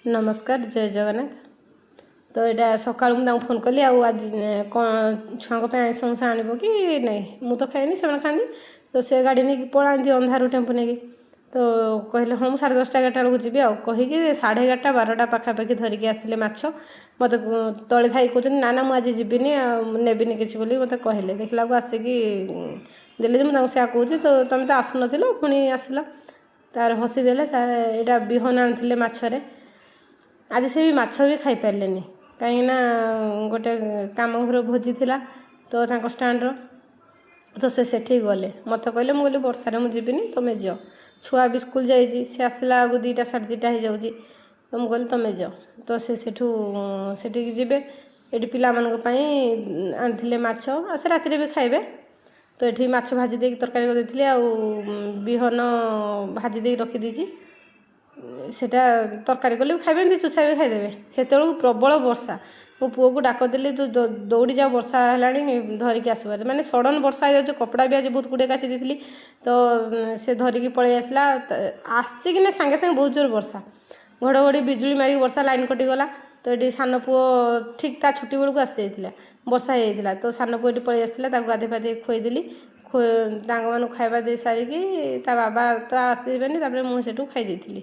ନମସ୍କାର, ଜୟ ଜଗନ୍ନାଥ। ତ ଏଇଟା ସକାଳୁ ମୁଁ ତାଙ୍କୁ ଫୋନ୍ କଲି, ଆଉ ଆଜି କ'ଣ ଛୁଆଙ୍କ ପାଇଁ ଆଇଁଷ ମାଂସ ଆଣିବ କି ନାହିଁ? ମୁଁ ତ ଖାଏନି, ସେମାନେ ଖାଆନ୍ତି। ତ ସେ ଗାଡ଼ି ନେଇକି ପଳାନ୍ତି ଅନ୍ଧାରୁ, ଟେମ୍ପୋ ନେଇକି। ତ କହିଲେ, ହଁ, ମୁଁ 10:30, 11ଟା ବେଳକୁ ଯିବି। ଆଉ କହିକି 11:30, 12ଟା ପାଖାପାଖି ଧରିକି ଆସିଲେ ମାଛ। ମୋତେ ତଳେ ଥାଇ କହୁଛନ୍ତି, ନା ନା, ମୁଁ ଆଜି ଯିବିନି ଆଉ ନେବିନି କିଛି ବୋଲି ମୋତେ କହିଲେ। ଦେଖିଲାକୁ ଆସିକି ଦେଲେ ଯେ ମୁଁ ତାଙ୍କୁ ସେୟା କହୁଛି, ତ ତୁମେ ତ ଆସୁନଥିଲ, ପୁଣି ଆସିଲ। ତାପରେ ହସିଦେଲେ। ତାପରେ ଏଇଟା ବିହନ ଆଣିଥିଲେ ମାଛରେ। ଆଜି ସେ ବି ମାଛ ବି ଖାଇପାରିଲେନି, କାହିଁକିନା ଗୋଟେ କାମ ଘର ଭୋଜି ଥିଲା ତ ତାଙ୍କ ଷ୍ଟାଣ୍ଡର, ତ ସେ ସେଠିକି ଗଲେ। ମୋତେ କହିଲେ। ମୁଁ କହିଲି, ବର୍ଷାରେ ମୁଁ ଯିବିନି, ତୁମେ ଯାଅ। ଛୁଆ ବି ସ୍କୁଲ ଯାଇଛି, ସେ ଆସିଲା ବେଳକୁ 2ଟା, 2:30 ହେଇଯାଉଛି। ତ ମୁଁ କହିଲି, ତୁମେ ଯାଅ। ତ ସେ ସେଠୁ ସେଠିକି ଯିବେ। ଏଠି ପିଲାମାନଙ୍କ ପାଇଁ ଆଣିଥିଲେ ମାଛ, ଆଉ ସେ ରାତିରେ ବି ଖାଇବେ। ତ ଏଠି ମାଛ ଭାଜି ଦେଇକି ତରକାରୀ କରିଦେଇଥିଲି, ଆଉ ବିହନ ଭାଜି ଦେଇକି ରଖିଦେଇଛି। ସେଇଟା ତରକାରୀ କଲେ ବି ଖାଇବେ, ଏମିତି ଚୁଛା ବି ଖାଇଦେବେ। ସେତେବେଳକୁ ପ୍ରବଳ ବର୍ଷା। ମୋ ପୁଅକୁ ଡାକ ଦେଲି, ତୁ ଦୌଡ଼ି ଯା, ବର୍ଷା ହେଲାଣି, ଧରିକି ଆସିବୁ। ମାନେ ସଡ଼ନ୍ ବର୍ଷା ହେଇଯାଉଛି। କପଡ଼ା ବି ଆଜି ବହୁତ ଗୁଡ଼ିଏ କାଚି ଦେଇଥିଲି। ତ ସେ ଧରିକି ପଳେଇ ଆସିଲା। ଆସିଛି କି ନାହିଁ, ସାଙ୍ଗେ ସାଙ୍ଗେ ବହୁତ ଜୋର ବର୍ଷା, ଘଡ଼ଘଡ଼ି ବିଜୁଳି ମାରିକି ବର୍ଷା, ଲାଇନ୍ କଟିଗଲା। ତ ଏଠି ସାନ ପୁଅ ଠିକ୍ ତା ଛୁଟି ବେଳକୁ ଆସିଯାଇଥିଲା, ବର୍ଷା ହେଇଯାଇଥିଲା। ତ ସାନ ପୁଅ ଏଠି ପଳେଇ ଆସିଥିଲା, ତାକୁ ଗାଧୋଇ ପାଧୋଇ ଖୁଆଇଦେଲି। ତାଙ୍କମାନଙ୍କୁ ଖାଇବା ଦେଇ ସାରିକି, ତା ବାବା ତ ଆସିବେନି, ତାପରେ ମୁଁ ସେଠୁ ଖାଇ ଦେଇଥିଲି।